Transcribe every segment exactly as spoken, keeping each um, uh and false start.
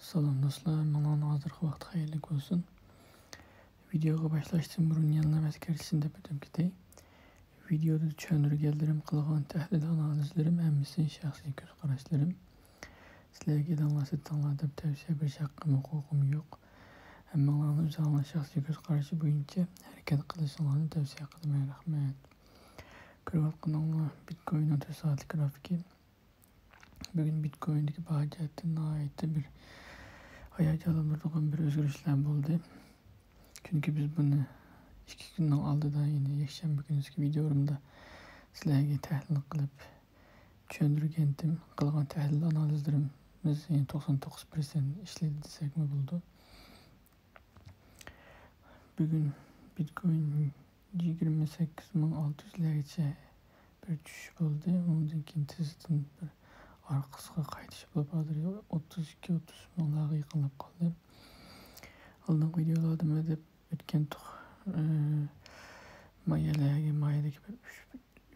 سالام دوستلار، ماڭا ھازىرقى ۋاقىت خەيرلىك بولسۇن. ۋىدېئوغا باشلاشتىن بۇرۇن يەنىلا ئەسكەرتىشنى دەپ ئۆتۈپ كېتەي. ۋىدېئودا چۈشەندۈرگەنلىرىم، قىلغان تەھلىل ئانالىزلىرىم ھەممىسى شەخسىي كۆز قاراشلىرىم. سىلەرگە ئېلىڭلار سېتىڭلار دەپ تەۋسىيە بېرىش ھەققىم، ھوقۇقۇم يوق. ھەممىڭلارنىڭ ئۆزۈڭلارنىڭ شەخسىي كۆز قارىشى بويىچە ھەرىكەت قىلىشىڭلارنى تەۋسىيە قىلىمەن. رەھمەت. كۆرۈۋاتقىنىڭلار بىتكويننىڭ تۆت سائەتلىك گرافىكى. بۈگۈن بىتكويندىكى باھا جەھەتتىن ناھايىتى بىر ھاياجانلاندۇرىدىغان بىر ئۆزگىرىشلەر بولدى. چۈنكى بىز بۇنى ئىككى كۈننىڭ ئالدىدا، يەنى يەكشەنبە كۈنىسىكى ۋىدېئولىرىمدا سىلەرگە تەھلىل قىلىپ چۈشەندۈرگەنتىم. قىلغان تەھلىل ئانالىزلىرىمىز، يەنى توقسان توققۇز پىرسەنت ئىشلىدى دېسەكمۇ بولىدۇ. بۈگۈن بىتكوين يىگىرمە سەككىز مىڭ ئالتە يۈزلەرگىچە بىر چۈشۈش بولدى. ئۇنىڭدىن كېيىن تېزدىن بىر ئارقىسىغا قايتىش بولۇپ، ھازىر ئوتتۇز ئىككى، ئوتتۇز مىڭلارغا يېقىنلاپ قالدى. ئالدىنقى ۋىدېئولاردا مەن دەپ ئۆتكەنتۇق، ئى، مايەلەرگە، مايەدىكى بىر ئۈچ،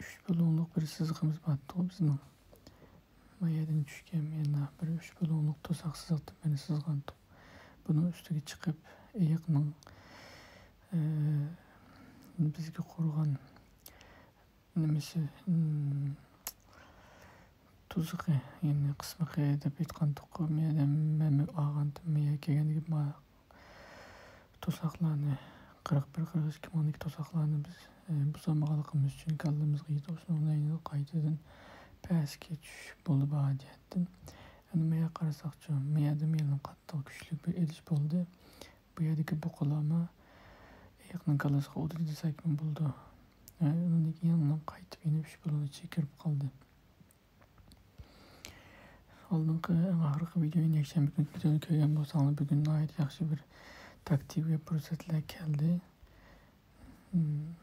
ئۈچ بۇلۇڭلۇق بىر سىزىقىمىز بارتۇق بىزنىڭ. مايەدىن چۈشكەن يەنە بىر ئۈچ بۇلۇڭلۇق توساق سىزىقتىن بىرنى سىزغانتۇق. بۇنىڭ ئۈستىگە چىقىپ، ئېيقنىڭ، ئى، بىزگە قۇرغان نېمىسى، ئىم، تۇزىقى، يەنى قىسمىقى دەپ ئېيتقانتۇق. مەن، مەنمۇ ئالغانتىم، مەن كەلگەندىكى ما-، توساقلارنى، قىرىق بىر، قىرىق ئىككى مىڭدىكى توساقلارنى بىز، ئى، بۇزالمىغانلىقىمىز ئۈچۈن كاللىمىزغا يېتىپ، شۇنىڭ بىلەن قايتىدىن پەسكە چۈشۈش بولدى باھا جەھەتتىن. ئەمدى مايەگە قارىساقچۇ، مايەدىمۇ يەنە قاتتىق كۈچلۈك بىر ئېلىش بولدى. بۇ يەردىكى بۇقىلارمۇ ئېيقنىڭ كاللىسىغا ئۇردى دېسەكمۇ بولىدۇ. ھە، ئۇنىڭدىن كېيىن يەنە قايتىپ يەنە ئۈچ بۇلۇڭ ئىچىگە كىرىپ قالدى. ئالدىنقى، ئەڭ ئاخىرقى ۋىدېونى يەكشەنبە كۈنى ۋىدېونى كۆرگەن بولساڭلار، بۈگۈن ناھايىتى ياخشى بىر تاكتىك ۋە پۇرسەتلەر كەلدى. مم.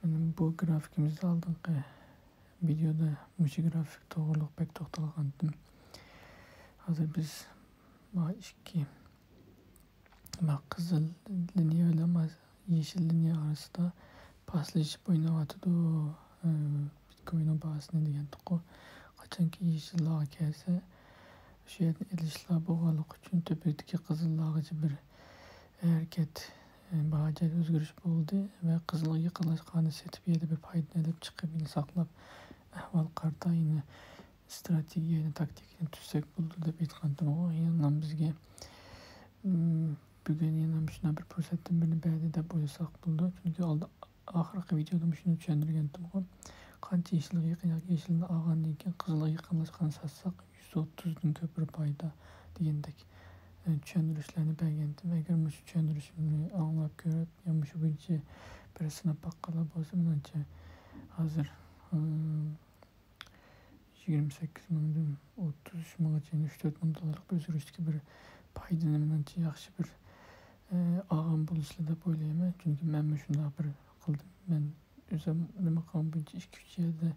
مانا بۇ گرافىكىمىزنى ئالدىنقى ۋىدېودا مۇشۇ گرافىك توغرۇلۇق بەك توختالغانتىم. ھازىر بىز ما ئىككى، ما قىزىل لىنىيە بىلەن ما يېشىل لىنىيە ئارىسىدا پاسلىشىپ ئويناۋاتىدۇ، ئى، بىتكويننىڭ باھاسىنى دېگەنتۇققۇ. قاچانكى يېشىللارغا كەلسە، شۇ يەردىن ئېلىشلار بولغانلىقى ئۈچۈن تۆپىدىكى قىزىللارغىچە بىر ھەرىكەت، ئى، باھا جەھەتتە ئۆزگىرىش بولدى ۋە قىزىلغا يېقىنلاشقاندا سېتىپ، يەنە بىر پايدىنى ئېلىپ چىقىپ، يەنە ساقلاپ، ئەھۋال قارىتا يەنە ئىستراتېگىيە، يەنە تاكتىكىنى تۈزسەك بولىدۇ دەپ ئېيتقانتىمغۇ. يەنىلا بىزگە، ئىم، بۈگۈن يەنە مۇشۇنداق بىر پۇرسەتتىن بىرنى بەردى دەپ ئويلىساق بولىدۇ. چۈنكى ئالدى، ئاخىرقى ۋىدېودا مۇشۇنى چۈشەندۈرگەنتىمغۇ. قانچە يېشىلغا يېقىن ياكى يېشىلنى ئالغاندىن كېيىن قىزىلغا يېقىنلاشقاندا ساتساق، يۈز ئوتتۇزدىن كۆپ بىر پايدا دېگەندەك، ئە، چۈشەندۈرۈشلەرنى بەرگەنتىم. ئەگەر مۇشۇ چۈشەندۈرۈشۈمنى ئاڭلاپ كۆرۈپ، يا مۇشۇ بويىچە بىر سىناپ باققانلار بولسا، مېنىڭچە ھازىر، ئىم، يىگىرمە سەككىز مىڭدىن ئوتتۇز ئۈچ مىڭغىچە، يەنى ئۈچ تۆت مىڭ دوللارلىق بىر ئۆزگىرىشتىكى بىر پايدىنى مېنىڭچە ياخشى بىر، ئى، ئالغان بولىسىلەر دەپ ئويلايمەن. چۈنكى مەنمۇ شۇنداق بىر قىلدىم. مەن ئۆزۈم نېمە قىلغان بويىچە ئىككى، ئۈچ يەردە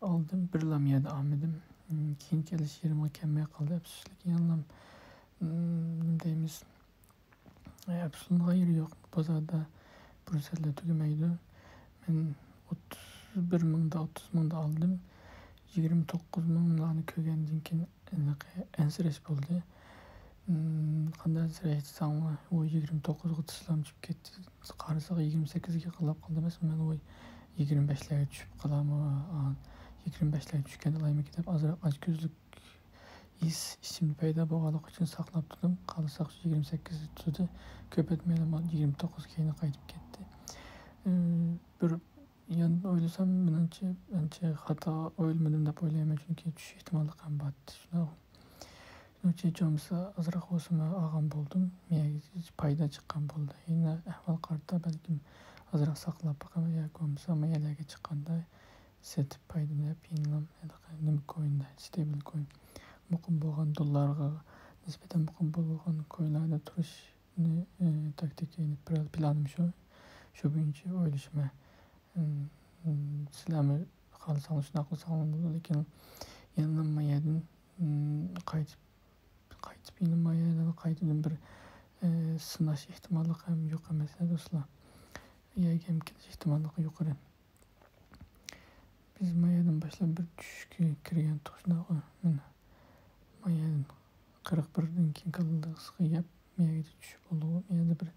ئالدىم، بىرلام يەردە ئالمىدىم. ئىم، كېيىن كېلىش يېرىمغا كەلمەي قالدى. ئەپسۇسلۇق يەنىلا، ئىم، نېمە دەيمىز، ئەپسۇلنىڭ يېرى يوق. بازاردا پۇرسەتلەر تۈگىمەيدۇ. مەن ئوتتۇز بىر مىڭدا، ئوتتۇز مىڭدا ئالدىم. يىگىرمە توققۇز مىڭلارنى كۆرگەندىن كېيىن ھېلىقى ئەنسىرەش بولدى. ئىم، قانداق ئەنسىرەش دېسەڭلار، ئۇ يىگىرمە توققۇزغا تىزلام چۈشۈپ كەتتى. قارىساق يىگىرمە سەككىزگە يېقىنلاپ قالدى. مەسىلەن، مەن ئۇ يىگىرمە بەشلەرگە چۈشۈپ قالامۇ، ئا، يىگىرمە بەشلەرگە چۈشكەندە ئالايمىكىن دەپ ئازراق ئاچكۆزلۈك ھېس ئىچىمدە پەيدا بولغانلىقى ئۈچۈن ساقلاپ تۇردۇم. قالساق شۇ يىگىرمە سەككىز تۇردى. كۆپەيتمەيلا يىگىرمە توققۇز كەينىگە قايتىپ كەتتى. ئى، بىر ياندىن ئويلىسام، مېنىڭچە ئانچە خاتا ئويلىمىدىم دەپ ئويلايمەن، چۈنكى چۈشۈش ئېھتىماللىقى ھەم بار ئىدى. شۇنداق. شۇنىڭ ئۈچۈن چومسا ئازراق بولسىمۇ ئالغان بولدۇم. مېنىڭ پايدا چىققان بولدى. يەنە ئەھۋال قارىتا بەلكىم ئازراق ساقلاپ باقىمەن ياكى بولمىسا مايەلەرگە چىققاندا سېتىپ پايدىلىنىپ، يەنىلا ھېلىقى نېمە كويندا، ستېبىل كوين، مۇقىم بولغان دوللارغا نىسبەتەن مۇقىم بولغان كوينلاردا تۇرۇشنى، ئى، تاكتىكا، يەنى پىلانىم شۇ. شۇ بويىچە ئويلىشىمەن. ئىم، ئىم، سىلەرمۇ خالىساڭلار شۇنداق قىلساڭلار بولىدۇ، لېكىن يەنىلا ما يەردىن، ئىم، قايتىپ، قايتىپ يەنە ما يەردىن قايتىدىن بىر، ئى، سىناش ئېھتىماللىقى ھەم يوق ئەمەس، ھە، دوستلار. يەرگە ھەم كېلىش ئېھتىماللىقى يۇقىرى. بىز ما يەردىن باشلاپ بىر چۈشۈشكە كىرگەنتۇق، شۇنداققۇ؟ مانا، ما يەردىن قىرىق بىردىن كېيىن كاللىسىغا يەپ، مەيەرگە چۈشۈپ بولدىغۇ. مەيەردە بىر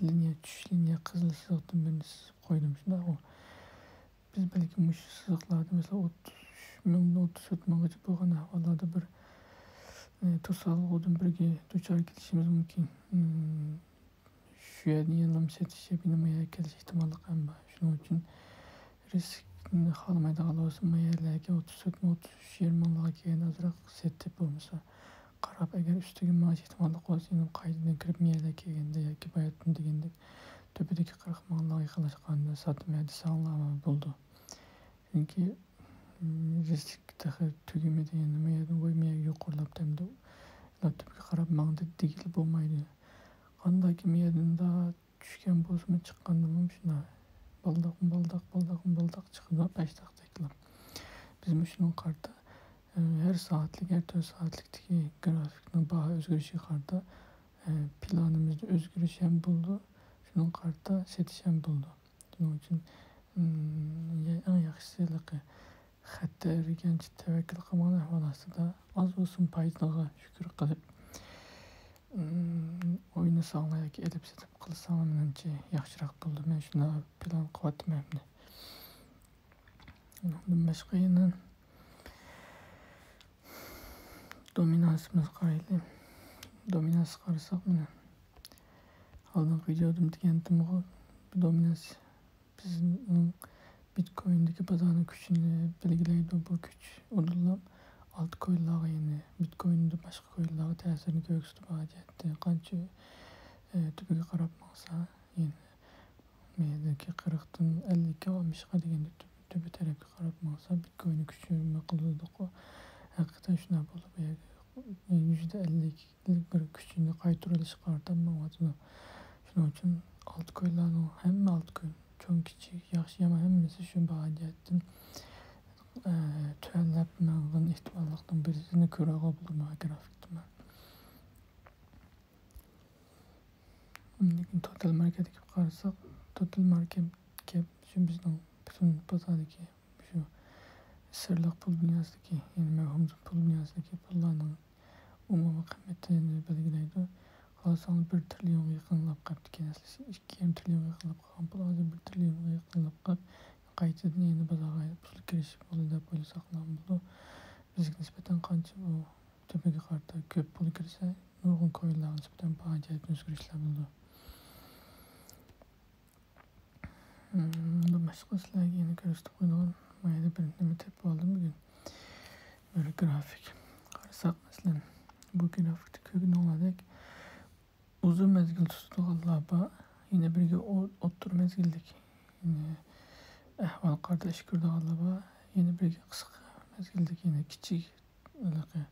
لىنىيە، چۈشۈش لىنىيە، قىزىل سىزىقتىن بىرنى سىزىپ قويدۇم، شۇنداقغۇ. بىز بەلكىم مۇشۇ سىزىقلاردا، مەسىلەن، ئوتتۇز ئۈچ مىڭدىن ئوتتۇز تۆت مىڭغىچە بولغان ئەھۋاللاردا بىر، ئى، توسالغۇدىن بىرگە دۇچار كېلىشىمىز مۇمكىن. ئىم، شۇ يەردىن يەنىلا سېتىش يەپ، يەنە ما يەرگە كېلىش ئېھتىماللىقى ھەم بار. شۇنىڭ ئۈچۈن رىسكنى خالىمايدىغانلار بولسا، ما يەرلەرگە ئوتتۇز تۆت مىڭ، ئوتتۇز ئۈچ يېرىم مىڭلارغا كەلگەندە ئازراق سېتىپ، بولمىسا قاراپ، ئەگەر ئۈستىگە مېڭىش ئېھتىماللىق بولسا، يەنە قايتىدىن كىرىپ، ما يەرلەرگە كەلگەندە ياكى باياتىن دېگەندەك تۆپىدىكى قىرىق مىڭلارغا يېقىنلاشقاندا ساتىمەن دېسەڭلار بولىدۇ. چۈنكى، ئىم، رىسك تېخى تۈگىمىدى، يەنە ما يەردىن، ۋاي، ما يەر يۇقىرىلاپتۇ، ئەمدى تۆپكە قاراپ ماڭدى دېگىلى بولمايدۇ. قانداكى ما يەردىن چۈشكەن بولسىمۇ، چىققاندىمۇ شۇنداق بالداق، بالداق، بالداق، بالداق چىقىدۇ، پەشتاقتەكلا. بىز مۇشۇنىڭغا قارىتا، ئە، ھەر سائەتلىك، ھەر تۆت سائەتلىكتىكى گرافىكنىڭ باھا ئۆزگىرىشىگە قارىتا، ئە، پىلانىمىزدا ئۆزگىرىش ھەم بولىدۇ، شۇنىڭغا قارىتا سېتىش ھەم بولىدۇ. شۇنىڭ ئۈچۈن، ئىم، يا-، ئەڭ ياخشىسى ھېلىقى خەتەرگە ئانچە تەۋەككۈل قىلمىغان ئەھۋال ئاستىدا ئاز بولسۇن پايدىغا شۈكۈر قىلىپ، ئىم، ئوينىساڭلار ياكى ئېلىپ سېتىپ قىلساڭلار، مېنىڭچە ياخشىراق بولىدۇ. مەن شۇنداق پىلان قىلىۋاتىمەن ئەمدى. ئۇنىڭدىن باشقا يەنە دومىنانسىمىزغا قارايلى. دومىنانسقا قارىساق، مانا، ئالدىنقى ۋىدىيودىمۇ دېگەنتىمغۇ، بۇ دومىنانس بىزنىڭ بىتكويندىكى بازارنىڭ كۈچىنى بەلگىلەيدۇ. بۇ كۈچ ئۇدۇللا ئالتكوينلارغا، يەنى بىتكويندىن باشقا كوينلارغا تەسىرىنى كۆرسىتىدۇ بۇ جەھەتتە. قانچە، ئە، تۈپىگە قاراپ ماڭسا، يەنى مەيەردىكى قىرىقتىن ئەللىككە، ئالتمىشقا دېگەندە تۈپ-، تۈپى تەرەپكە قاراپ ماڭسا، بىتكويننىڭ كۈچى قىلىدۇ. ھەقىقەتەن شۇنداق بولىدۇ. بۇ يەرگە يۈزدە ئەللىك بىر كۈچىنى قايتۇرۇۋېلىشقا قارىتا مېڭىۋاتىدۇ. شۇنىڭ ئۈچۈن ئالتكوينلارنىڭ ھەممە ئالتكوين، چوڭ كىچىك، ياخشى يامان ھەممىسى شۇ باھا جەھەتتىن، ئە، تۆۋەنلەپ ماڭغان ئېھتىماللىقنىڭ بىرسىنى كۆرۈۋالغىلى بولىدۇ مانا گرافىكتا. ئاندىن كېيىن توتال ماركېتكە قارىساق، توتال ماركېت كەپ شۇ بىزنىڭ پۈتۈن بازاردىكى شۇ سىرلىق پۇل دۇنياسىدىكى، يەنى مەۋھۇم پۇل دۇنياسىدىكى پۇللارنىڭ ئومۇمىي قىممىتىنى بەلگىلەيدۇ. قارىساڭلار، بىر تىرىليونغا يېقىنلاپ قاپتىكەن. ئەسلى ئىككى يېرىم تىرىليونغا يېقىنلاپ قالغان پۇل ھازىر بىر تىرىليونغا يېقىنلاپ قاپ، قايتىدىن يەنە بازارغا پۇل كىرىشى بولىدۇ دەپ ئويلىساقلا بولىدۇ. بىزگە نىسبەتەن قانچە بۇ تۈپىگە قارىتا كۆپ پۇل كىرسە، نۇرغۇن كوينلارغا نىسبەتەن باھا جەھەتتىن ئۆزگىرىشلەر بولىدۇ. مم، باشقا سىلەرگە يەنە كۆرسىتىپ قويىدىغان ما يەردە بىر نېمە تېپىپ ئالدىم بۈگۈن. بىر گرافىك. قارىساق، مەسىلەن، بۇ گرافىكتا كۆرگىنىڭلاردەك ئۇزۇن مەزگىل تۇتىدىغانلار بار، يەنە بىرگە ئو-، ئوتتۇرا مەزگىللىك، يەنى ئەھۋال قارىتا ئىش كۆرىدىغانلار بار، يەنە بىرگە قىسقا مەزگىللىك، يەنى كىچىك ھېلىقى،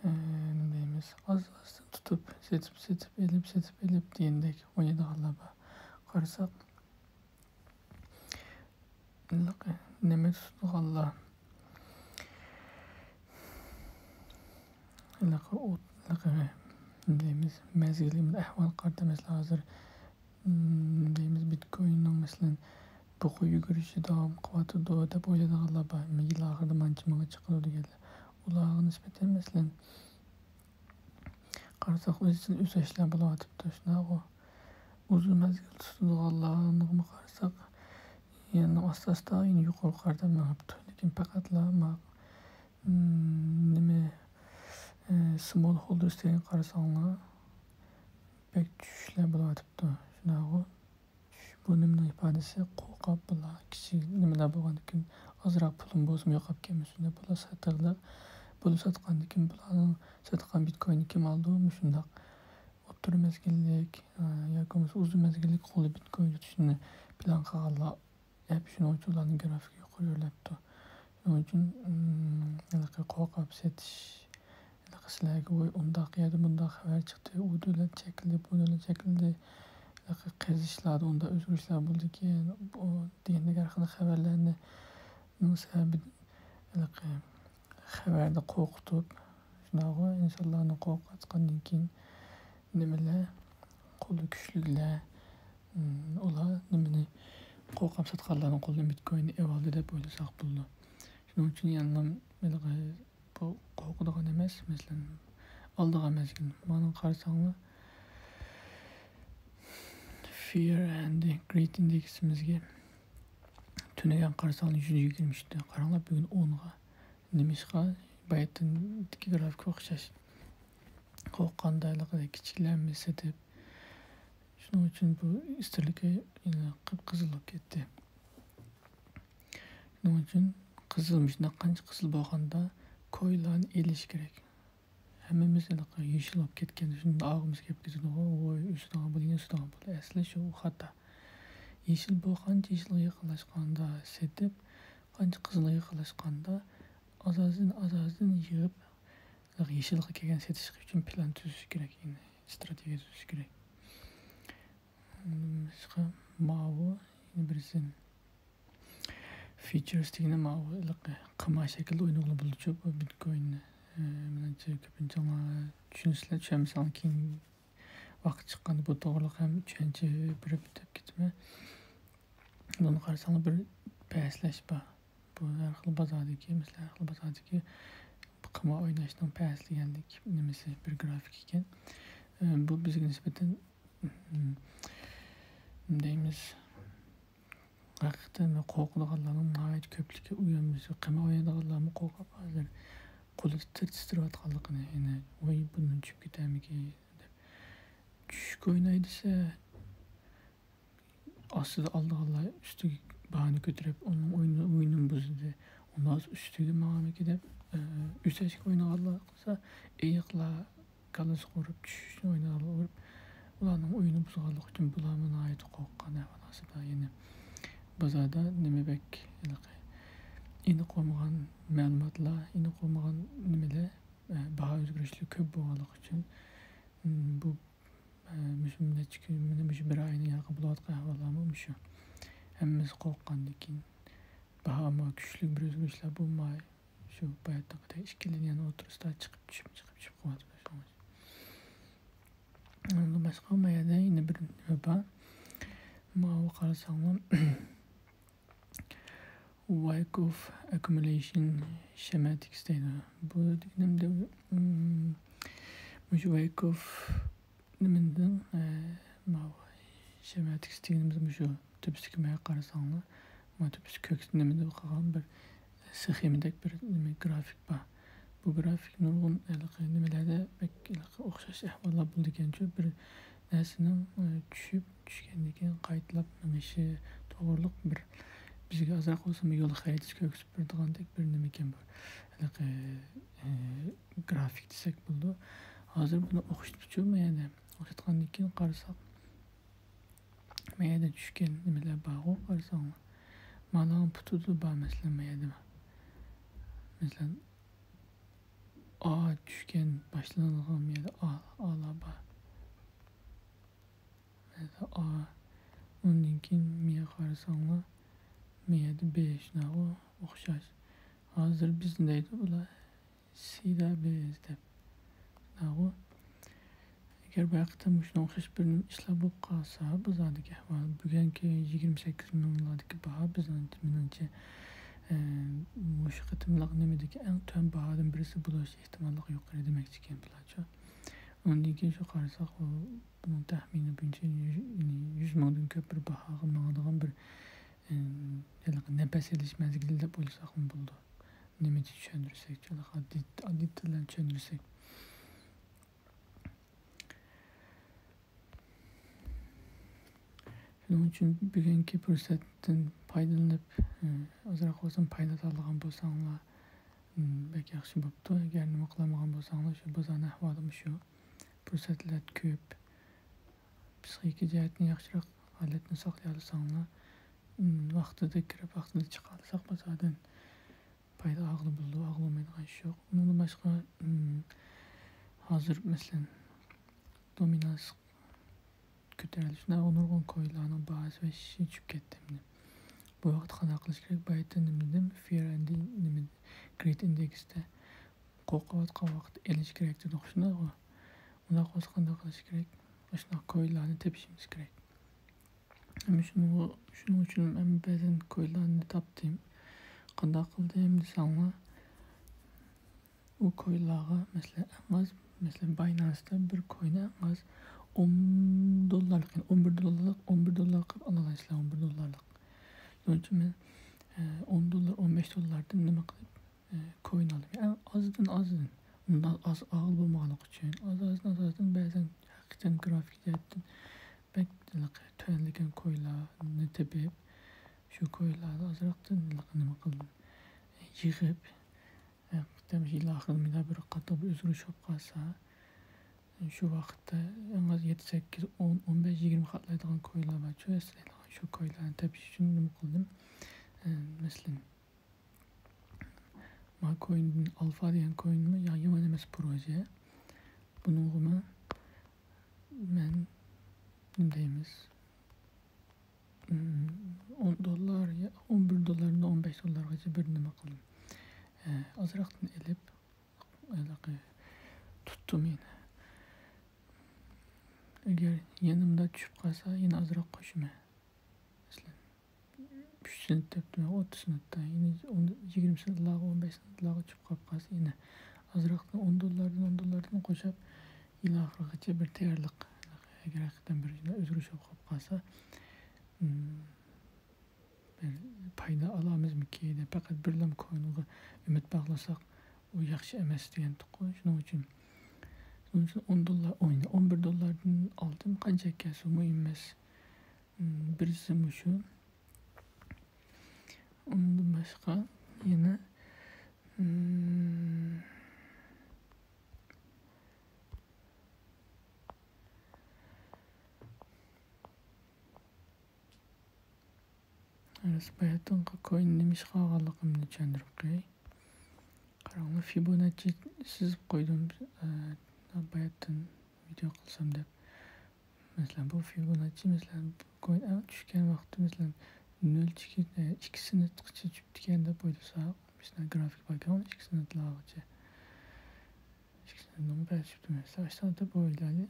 ئە، نېمە دەيمىز، ئاز-ئاز تۇتۇپ، سېتىپ، سېتىپ، ئېلىپ، سېتىپ، ئېلىپ دېگەندەك ئوينايدىغانلار بار. قارىساق، ھېلىقى نېمە تۇتىدىغانلار، ھېلىقى ئوت، ھېلىقى نېمە دەيمىز، مەزگىل، ئەھۋال قارىتا، مەسىلەن، ھازىر، ئىم، دەيمىز، بىتكويننىڭ، مەسىلەن، بۇقا يۈگۈرۈشى داۋام قىلىۋاتىدۇ دەپ ئويلايدىغانلار بار. يىل ئاخىرىدا مانچە مىڭغا چىقىدۇ دېگەنلەر. ئۇلارغا نىسبەتەن، مەسىلەن، قارىساق، ئىزچىل ئۆسۈشلەر بولۇۋاتىپتۇ، شۇنداقغۇ. ئۇزۇن مەزگىل تۇتىدىغانلارغىمۇ قارىساق، يەنە ئاستا-ئاستا يەنە يۇقىرى قارىتا مېڭىپتۇ. لېكىن پەقەتلا ما-، نېمە، ئە، سمول ھولدېرس دېگەنگە قارىساڭلار، بەك چۈشۈشلەر بولۇۋاتىپتۇ. شۇنداقغۇ. چۈش، بۇ نېمىنىڭ ئىپادىسى؟ قورقۇپ، بۇلار كىچىك نېمىلەر بولغاندىكىن، ئازراق پۇلۇم بولسىمۇ يوقاپ كەتمىسۇن دەپ، بۇلار ساتىدىغان. بۇلار ساتقاندىكىن، بۇلارنىڭ ساتقان بىتكوينى كىم ئالىدۇ؟ مۇشۇنداق ئوتتۇرا مەزگىللىك، ئە، ياكى بولمىسا ئۇزۇن مەزگىللىك قولدا بىتكوين تۇتۇشنى پىلان قىلغانلار ئەپ، شۇنىڭ ئۈچۈن ئۇلارنىڭ گرافىكى يۇقىرى ئۆرلەپتۇ. شۇنىڭ ئۈچۈن، ئىم، ھېلىقى قورقۇپ سېتىش، ھېلىقى سىلەرگە، ۋوي، ئۇنداق يەردە مۇنداق خەۋەر چىقتى، ئۇ دۆلەت چەكلىدى، بۇ دۆلەت چەكلىدى، ھېلىقى قېزىشلاردا ئۇنداق ئۆزگىرىشلەر بولدىكەن، بۇ دېگەندەك ھەر خىل خەۋەرلەرنى، نىڭ سەۋەبى ھېلىقى خەۋەردە قورقۇتۇپ، شۇنداقغۇ، ئىنسانلارنى قورقۇتقاندىن كېيىن نېمىلەر، قولى كۈچلۈكلەر، ئۇلار نېمىنى، قورقۇپ ساتقانلارنىڭ قولىدىن بىتكويننى ئېلىۋالدى دەپ ئويلىساق بولىدۇ. شۇنىڭ ئۈچۈن يەنىلا ھېلىقى بۇ قورقىدىغان ئەمەس. مەسىلەن، ئالدىغا مەزگىل. مانا قارىساڭلار، فىيەر ئەند گرىد ئىندېكسىمىزگە تۈنۈگۈن قارىساڭلار يۈز يىگىرمە چۈشتى. قاراڭلار، بۈگۈن ئونغا. نېمىشقا؟ باياتىنكى گرافىكقا ئوخشاش. قورققاندا ھېلىقىدەك كىچىكلەرنى سېتىپ، شۇنىڭ ئۈچۈن بۇ ئىستىرلىكى يەنە قىپقىزىل بولۇپ كەتتى. شۇنىڭ ئۈچۈن قىزىل، مۇشۇنداق قانچە قىزىل بولغاندا كويلارنى ئېلىش كېرەك. ھەممىمىز ھېلىقى يېشىل بولۇپ كەتكەندە شۇنداق ئاغزىمىز كېلىپ كېتىدىغۇ، ۋوي، ئۆسىدىغان بولدى، يەنە ئۆسىدىغان بولدى. ئەسلى شۇ خاتا. يېشىل بولغانچە يېشىلغا يېقىنلاشقاندا سېتىپ، قانچە قىزىلغا يېقىنلاشقاندا ئاز-ئازدىن، ئاز-ئازدىن يىغىپ، يېشىلغا كەلگەن سېتىش ئۈچۈن پىلان تۈزۈش كېرەك، يەنى ئىستراتېگىيە تۈزۈش كېرەك. ئۇندىن باشقا ماۋۇ، يەنە بىرسى، فيۇچېرس دېگىنى ماۋۇ ھېلىقى قىمار شەكلىدە ئوينىغىلى بولىدۇ بۇ بىتكويننى. ئى، مېنىڭچە كۆپىنچىڭلار چۈشىنىسىلەر، چۈشەنمىسەڭلار كېيىن ۋاقىت چىققاندا بۇ توغرىلىق ھەم چۈشەنچە بېرىپ ئۆتۈپ كېتىمەن. بۇنى قارىساڭلار بىر پەسلەش بار. بۇ ھەر خىل بازاردىكى، مەسىلەن، ھەر خىل بازاردىكى قىمار ئويناشنىڭ پەسلىگەنلىك نېمىسى، بىر گرافىك ئىكەن. ئى، بۇ بىزگە نىسبەتەن، ئىم، دەيمىز، ھەقىقەتەن قورقىدىغانلارنىڭ ناھايىتى كۆپلۈكى ئۇيانمىسى، قىمار ئوينايدىغانلارمۇ قورقۇپ ھازىر قولى تىترەپ تىترەۋاتقانلىقىنى، يەنە، ۋاي، بۇندىن چۈشۈپ كېتەرمىكىن دەپ. چۈشۈشكە ئويناي دېسە، ئاستىدا ئالىدىغانلار ئۈستىگە باھانى كۆتۈرۈپ، ئۇنىڭ ئويۇنى، ئويۇنىنى بۇزدى. ئۇنداق ئۈستىگە ماڭامىكى دەپ، ئۆسەشكە ئوينىغانلار قىلسا، ئېيىقلار كاللىسىغا ئۇرۇپ، چۈشۈشنى ئوينىغانلار ئۇرۇپ، ئۇلارنىڭ ئويۇنىنى بۇزغانلىقى ئۈچۈن بۇلارمۇ ناھايىتى قورققان ئەھۋال ھاسىلدا. يەنى بازاردا نېمە بەك ھېلىقى ئېنىق بولمىغان مەلۇماتلار، ئېنىق بولمىغان نېمىلەر، ئە، باھا ئۆزگىرىشلىرى كۆپ بولغانلىقى ئۈچۈن، م، بۇ، ئە، مۇشۇ نەچچە كۈن، مانا مۇشۇ بىر ئاينىڭ ياقى بولۇۋاتقان ئەھۋاللارمۇ مۇشۇ. ھەممىسى قورققاندىن كېيىن، باھاما كۈچلۈك بىر ئۆزگىرىشلەر بولماي، شۇ باياتىنقىدەك ئىككى لىنىيەنىڭ ئوتتۇرىسىدا چىقىپ چۈشۈپ، چىقىپ چۈشۈپ قىلىۋاتىدۇ. شۇڭا ئۇنىڭدىن باشقا، ما يەردە يەنە بىر نېمە بار. ماۋۇ قارىساڭلار، Wyckoff Accumulation Schematics دەيدۇ. بۇ دېگىنىمدە، ئىم، مۇشۇ Wyckoff نېمىدىن، ئە، ماۋۇ شېماتىكس دېگىنىمىز مۇشۇ تۆپىسىگە مايا قارىساڭلار، ما تۆپىسى كۆك نېمىدىن قالغان بىر سخېمىدەك بىر نېمە گرافىك بار. بۇ گرافىك نۇرغۇن ھېلىقى نېمىلەردە بەك ھېلىقى ئوخشاش ئەھۋاللار بولىدىكەنچۇ، بىر نەرسىنىڭ، ئە، چۈشۈپ، چۈشكەندىن كېيىن قايتىلاپ مېڭىشى توغرۇلۇق بىر بىزگە ئازراق بولسىمۇ يول خەرىتىسى كۆرسىتىپ بېرىدىغاندەك بىر نېمىكەن بۇ. ھېلىقى، ئە، گرافىك دېسەك بولىدۇ. ھازىر بۇنى ئوخشىتىپچۇ ما يەردە. ئوخشاتقاندىن كېيىن قارىساق، ما يەردە چۈشكەن نېمىلەر بارغۇ، قارىساڭلار. مانىڭ پۇتىدا بار، مەسىلەن، ما يەردە بار. مەسىلەن، ئا چۈشكەن، باشلىنىدىغان ما يەردە ئا، ئالار بار. مەسىلەن، ئا. ئۇندىن كېيىن ما يەرگە قارىساڭلار، ما يەردە بى، شۇنداقغۇ، ئوخشاش. ھازىر بىزنى دەيدۇ بۇلار. سىدا بىز دەپ. ناغۇ. ئەگەر بۇ ھەقتە مۇشۇنىڭغا ئوخشاش بىر ئىشلار بولۇپ قالسا، بازاردىكى ئەھۋال، بۈگۈنكى يىگىرمە سەككىز مىڭلاردىكى باھا بىزنىڭ، مېنىڭچە، ئە، مۇشۇ قېتىملىق نېمىدىكى ئەڭ تۆۋەن باھادىن بىرسى بولۇش ئېھتىماللىقى يۇقىرى دېمەكچىكەن بۇلارچۇ. ئۇندىن كېيىن شۇ قارىساق، ئۇ، بۇنىڭ تەخمىنى بويىچە يۈز، يۈز مىڭدىن كۆپ بىر باھاغا ماڭىدىغان بىر، ئە، ھېلىقى نەپەس ئېلىش مەزگىلى دەپ ئويلىساقمۇ بولىدۇ. نېمىچە چۈشەندۈرسەك، ئاددىي، ئاددىي تىل بىلەن چۈشەندۈرسەك. شۇنىڭ ئۈچۈن بۈگۈنكى پۇرسەتتىن پايدىلىنىپ، ئازراق بولسىمۇ پايدا ئالىدىغان بولساڭلار، بەك ياخشى بوپتۇ. ئەگەر نېمە قىلالمىغان بولساڭلار، شۇ بازارنىڭ ئەھۋالى مۇشۇ، پۇرسەتلەر كۆپ. پسىخىكا جەھەتتىن ياخشىراق ھالەتنى ساقلىيالىساڭلار، ۋاقتىدا كىرىپ، ۋاقتىدا چىقالىساق بازاردىن، پايدا ئالغىلى بولىدۇ، ئالغىلى بولمايدىغان ئىش يوق. ئۇنىڭدىن باشقا، ئىم، ھازىر، مەسىلەن، دومىنانس كۆتۈرۈلۈشىدە نۇرغۇن كوينلارنىڭ باھاسى ۋەھشىي چۈشۈپ كەتتى. بۇ ۋاقىتتا قانداق قىلىش كېرەك؟ بايىتى نېمە دېدىم؟ فىيەر ئەند نېمە، گرىد ئىندېكستا قورقۇۋاتقان ۋاقىتتا ئېلىش كېرەك دېدۇق، شۇنداقغۇ؟ ئۇنداق بولسا قانداق قىلىش كېرەك؟ ئاشۇنداق كوينلارنى تېپىشىمىز كېرەك. ھەم شۇنىڭغا، شۇنىڭ ئۈچۈن مەن بەزەن كوينلارنى تاپتىم. قانداق قىلدىم دېسەڭلار، ئۇ كوينلارغا، مەسىلەن، ئەڭ ئاز مەسىلەن، باينانستا بىر كوينى ئەڭ ئاز ئون دوللارلىق، يەنى ئون بىر دوللارلىق، ئون بىر دوللار قىلىپ ئالالايسىلەر، ئون بىر دوللارلىق. شۇنىڭ ئۈچۈن مەن، ئە، ئون دوللار، ئون بەش دوللاردىن نېمە قىلىپ، ئە، كوين ئالدىم. ئەڭ ئازدىن ئازدىن. ئۇنداق ئاز ئاغىل بولمىغانلىقى ئۈچۈن، ئاز ئازدىن، ئاز ئازدىن بەزەن ھەقىقەتەن گرافىك جەھەتتىن بەك ھېلىقى تۆۋەنلىگەن كويلارنى تېپىپ، شۇ كويلارنى ئازراقتىن ھېلىقى نېمە قىلدىم، يىغىپ، ھەقىقەتەن يىل ئاخىرىدا مۇنداق بىر قاتتىق بىر ئۆزگىرىش بولۇپ قالسا، شۇ ۋاقىتتا ئەڭ ئاز يەتتە، سەككىز، ئون، ئون بەش، يىگىرمە خاتىرىلەيدىغان كويلار بارچۇ، ئەسلەيدىغان شۇ كويلارنى تېپىش ئۈچۈن نېمە قىلدىم؟ ئە، مەسىلەن، ما كويندىن ئالفا دېگەن كوينمۇ يا يامان ئەمەس پروژە. بۇنىڭغىمۇ مەن نېمە دەيمىز؟ ئون دوللار، يا ئون بىر دوللاردىن ئون بەش دوللارغىچە بىر نېمە قىلدىم. ئازراقتىن ئېلىپ، ھېلىقى تۇتتۇم يەنە. ئەگەر يەنە مۇنداق چۈشۈپ قالسا، يەنە ئازراق قوشىمەن. مەسىلەن، ئۈچ سېنت دەپتىمەن، ئوتتۇز سېنتتا. يەنە ئون، يىگىرمە سېنتلارغا، ئون بەش سېنتلارغا چۈشۈپ قالىپ قالسا، يەنە ئازراقتىن ئون دوللاردىن، ئون دوللاردىن قوشۇپ، يىل ئاخىرىغىچە بىر تەييارلىق. ئەگەر ھەقىقەتەن بىر ئۆزگىرىش بولۇپ قالىپ قالسا، بىر پايدا ئالامىزمىكى دەپ پەقەت بىرلا كوينغا ئۈمىد باغلىساق، ئۇ ياخشى ئەمەس دېگەنتۇققۇ. شۇنىڭ ئۈچۈن، شۇنىڭ ئۈچۈن ئون دوللار، ئون، ئون بىر دوللاردىن ئالدىم، قانچە كەلسە مۇھىم ئەمەس. بىرسى مۇشۇ. ئۇندىن باشقا يەنە، باياتىنقى كوين نېمە ئىشقا ئالغانلىقىمنى چۈشەندۈرۈپ قوياي. قاراڭلار، فىبوناچچى سىزىپ قويدۇم. ئە، باياتىن ۋىدېئو قىلسام دەپ. مەسىلەن، بۇ فىبوناچچى، مەسىلەن، بۇ كوين ئەڭ چۈشكەن ۋاقتى، مەسىلەن، نۆل ئىككى، ئە، ئىككى سېنتقىچە چۈشۈپتىكەن دەپ ئويلىساق، مەسىلەن، گرافىك باركەن، ئىككى سېنتلارغىچە. ئىككى سېنتنىڭ بەشى چۈشۈپتۇ، مەسىلەن، ئاشۇنداق دەپ ئويلايلى.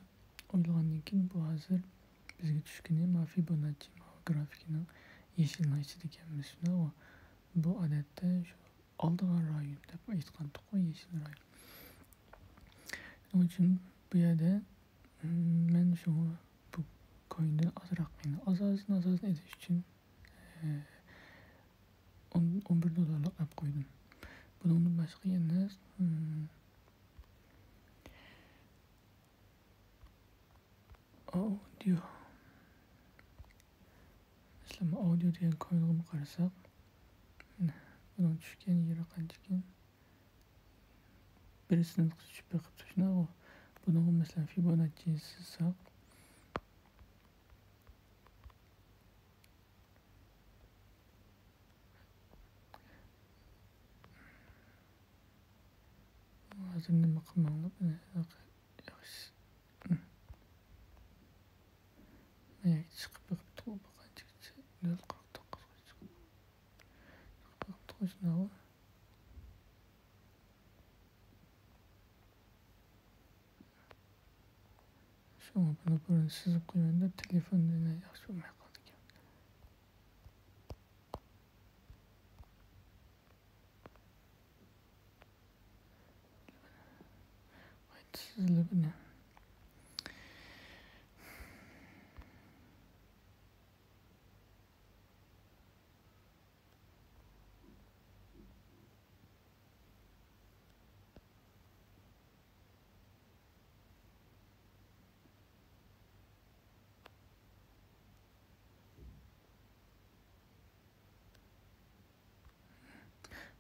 ئويلىغاندىن كېيىن، بۇ ھازىر بىزگە چۈشكىنى ما فىبوناچچى، ما گرافىكىنىڭ يېشىلنىڭ ئىچىدىكەنمىز، شۇنداقمۇ؟ بۇ ئادەتتە شۇ ئالىدىغان رايون دەپ ئېيتقانتۇققۇ، يېشىل رايون. شۇنىڭ ئۈچۈن بۇ يەردە، مم، مەن شۇ بۇ كويندىن ئازراق، يەنە ئاز-ئازدىن، ئاز-ئازدىن ئېلىش ئۈچۈن، ئە، ئون، ئون بىر دوللارلىق ئەپ قويدۇم. بۇنىڭدىن باشقا يەنە، مم، ئاودىيو. مەسىلەن، ئاودىيو دېگەن كوينغىمۇ قارىساق، مانا، بۇنىڭ چۈشكەن يېرى قانچىكىن؟ بىر سېنتقىچە چۈشۈپ بېقىپتۇ، شۇنداقغۇ؟ بۇنىڭغا، مەسىلەن، فىبوناچچىنى سىزساق، ھازىر نېمە قىلماڭلار، مانا، ياخشى. مانا، چىقىپ بېقىپتۇ، بۇ قانچىغىچە؟ نۆل قىرىق توققۇزغا چىقىپ بېقىپتۇ، شۇنداقغۇ؟ شۇڭا بۇنى بۇرۇن سىزىپ قويىمەن دەپ، تېلېفوندا ياخشى بولماي قالدىكەن. قايتا سىزىلىپ، مانا.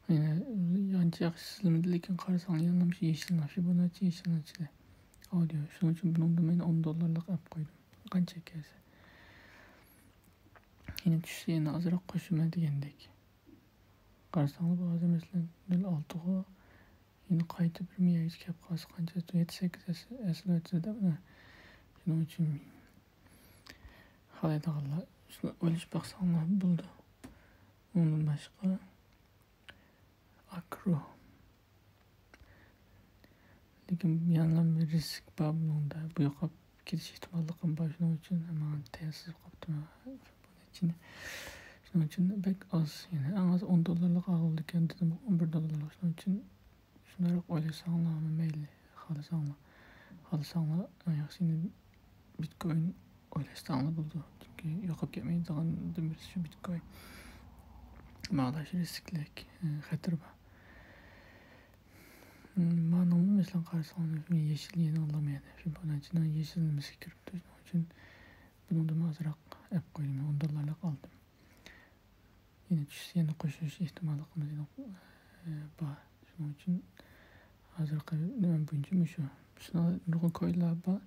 يەنە ئانچە ياخشى سىزىلمىدى، لېكىن قارىساڭ يەنىلا مۇشۇ يېشىلنىڭ، فىبوناچچى يېشىلنىڭ ئىچىدە ئاودىيو. شۇنىڭ ئۈچۈن بۇنىڭدىن مەن ئون دوللارلىق ئەپ قويدۇم. قانچە كەلسە. يەنە چۈشسە يەنە ئازراق قوشىمەن دېگەندەك. قارىساڭلار، بۇ ھازىر مەسىلەن نۆل ئالتىغۇ، يەنە قايتا بىر مىيەگىچە كەپ قالسا قانچە؟ يەتتە، سەككىز ئەسلى ئۆتسە دەپ، شۇنىڭ ئۈچۈن خالايدىغانلار شۇنى ئويلىشىپ باقساڭلار بولىدۇ. ئۇنىڭدىن باشقا ئاكرو. لېكىن يەنىلا بىر رىسك بار بۇنىڭدا. بۇ يوقاپ كېتىش ئېھتىماللىقىمۇ بار. شۇنىڭ ئۈچۈن ماڭا تەييارسىز قاپتۇ. شۇنىڭ ئۈچۈن بەك ئاز، يەنى ئەڭ ئاز ئون دوللارلىق ئالغىلىكەن دېدىم، ئون بىر دوللارلىق. شۇنىڭ ئۈچۈن شۇنداقراق ئويلىساڭلارمۇ مەيلى، خالىساڭلار. قالساڭلار، ئەڭ ياخشىسى بىتكوين ئويلاشساڭلار بولىدۇ. چۈنكى يوقاپ كەتمەيدىغاندىن بىرسى شۇ بىتكوين. ماڭا ئوخشاش رىسكلىك، ئە، خەتىرى بار. مانىڭمۇ مەسىلەن قارىساڭلار، يېشىل يېنىڭ لام يەنى فىبوناچچىنىڭ يېشىل نېمىسىگە كىرىپتۇ. شۇنىڭ ئۈچۈن بۇنىڭدىمۇ ئازراق ئەپ قويدۇم، ئون دوللارلىق ئالدىم. يەنە چۈشسە يەنە قوشۇش ئېھتىماللىقىمىز يەنە، ئە، بار. شۇنىڭ ئۈچۈن ھازىرقى نېمەم بويىچە مۇشۇ. شۇڭا نۇرغۇن كوينلار بار.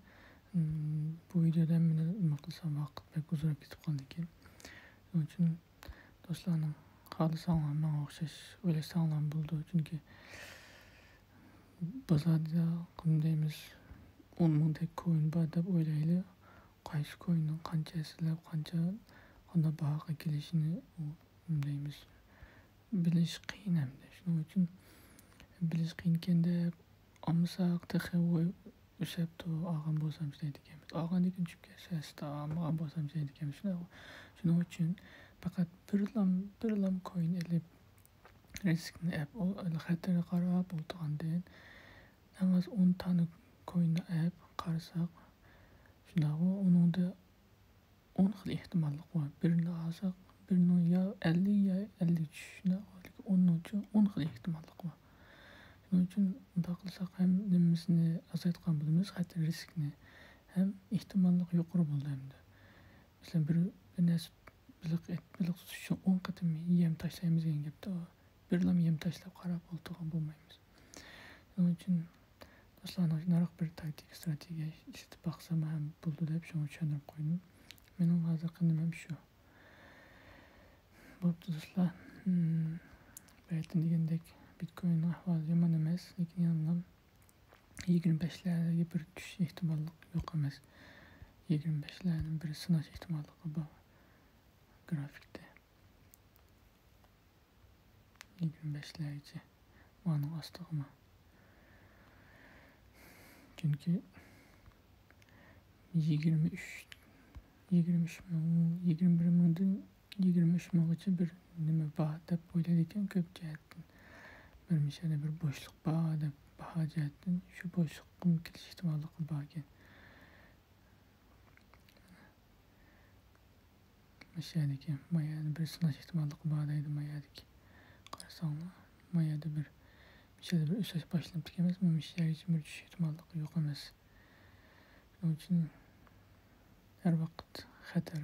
ئىم، بۇ ۋىدېيودا ھەممىنى نېمە قىلسام ۋاقىت بەك ئۇزىراپ كېتىپ قالىدىكەن. شۇنىڭ ئۈچۈن دوستلارنىڭ خالىساڭلار ماڭا ئوخشاش ئويلاشساڭلار بولىدۇ. چۈنكى بازاردا قانداق دەيمىز، ئون مىڭدەك كوين بار دەپ ئويلايلى. قايسى كويننىڭ قانچە ھەسسىلەپ، قانچە، قانداق باھاغا كېلىشىنى ئۇ نېمە دەيمىز، بىلىش قىيىن ئەمدى. شۇنىڭ ئۈچۈن بىلىش قىيىنكەن دەپ ئالمىساق تېخى ۋوي ئۆسەپتۇ، ئالغان بولسام دەيدىكەنمىز. ئالغاندىن كېيىن چۈشۈپ كەتسە، ئالمىغان بولسام دەيدىكەنمىز. شۇنىڭ، شۇنىڭ ئۈچۈن پەقەت بىرلام، بىرلام كوين ئېلىپ، رىسكنى ئەپ، ئۇ خەتەرگە قاراپ ئولتۇرغاندىن، ئەڭ ئاز ئون دانە كويننى ئەپ قارىساق، شۇنداقغۇ، ئۇنىڭدا ئون خىل ئېھتىماللىق بار. بىرنى ئالساق، بىرنىڭ يا ئەللىك يا ئەللىك ئۈچ، شۇنداق، ئوننىڭ ئۈچۈن ئون خىل ئېھتىماللىق بار. شۇنىڭ ئۈچۈن ئۇنداق قىلساق ھەم نېمىسىنى ئازايتقان بولىمىز، خەتەر رىسكنى، ھەم ئېھتىماللىق يۇقىرى بولىدۇ ئەمدى. مەسىلەن، بىر، بىر نەرسە بېلىق ئېت-، بېلىق تۇتۇش ئۈچۈن ئون قېتىم يەم تاشلايمىز دېگەن گەپتە. بىرلام يەم تاشلاپ قاراپ ئولتۇرغان بولمايمىز. شۇنىڭ ئۈچۈن دوستلار، شۇنداق بىر تاكتىكا، ئىستراتېگىيە ئىشلىتىپ باقسام ھەم بولىدۇ دەپ شۇڭا چۈشەندۈرۈپ قويدۇم. مېنىڭ ھازىرقى نېمەم شۇ. بوپتۇ دوستلار. مم، بەيتىن دېگەندەك بىتكويننىڭ ئەھۋالى يامان ئەمەس، لېكىن يەنىلا يىگىرمە بەشلەرگە بىر چۈشۈش ئېھتىماللىقى يوق ئەمەس. يىگىرمە بەشلەرنىڭ بىر سىناش ئېھتىماللىقى بار گرافىكتا. يىگىرمە بەشلەرگىچە. مانىڭ ئاستىغىمۇ. چۈنكى يىگىرمە ئۈچ، يىگىرمە ئۈچ مىڭ، يىگىرمە بىر مىڭدىن يىگىرمە ئۈچ مىڭغىچە بىر نېمە بار دەپ ئويلايدىكەن كۆپ جەھەتتىن. بىر مىشەدە بىر بوشلۇق بار دەپ باھا جەھەتتىن شۇ بوشلۇققىمۇ كېلىش ئېھتىماللىقى باركەن. مۇشۇ يەردىكى، ما يەردە بىر سىناش ئېھتىماللىقى بار دەيدۇ، ما يەردىكى. قارىساڭلار، ما يەردە بىر، مۇشۇ يەردە بىر ئۆسۈش باشلىنىپتىكەن ئەمەسمۇ، مۇشۇ يەرگىچە بىر چۈشۈش ئېھتىماللىقى يوق ئەمەس. شۇنىڭ ئۈچۈن ھەر ۋاقىت خەتەر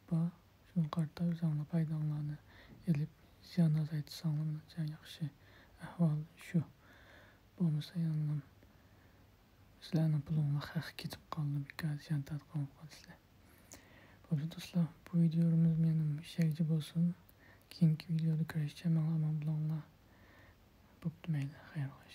بار. شۇنىڭغا قارىتا ئۆزۈڭلار پايداڭلارنى ئېلىپ، زىيان ئازايتساڭلار مېنىڭچە ياخشى. ئەھۋال شۇ. بولمىسا يەنىلا سىلەرنىڭ پۇلۇڭلار خەققە كېتىپ قالىدۇ، بىكار زىيان تارتقان بولۇپ قالىسىلەر. بولدى دوستلار، بۇ ۋىدېيومىز مېنىڭ مۇشۇ يەرگىچە بولسۇن. كېيىنكى ۋىدېيودا كۆرۈشكىچە ماڭا ئامان بولۇڭلار. بوپتۇ مەيلى، خەير خوش.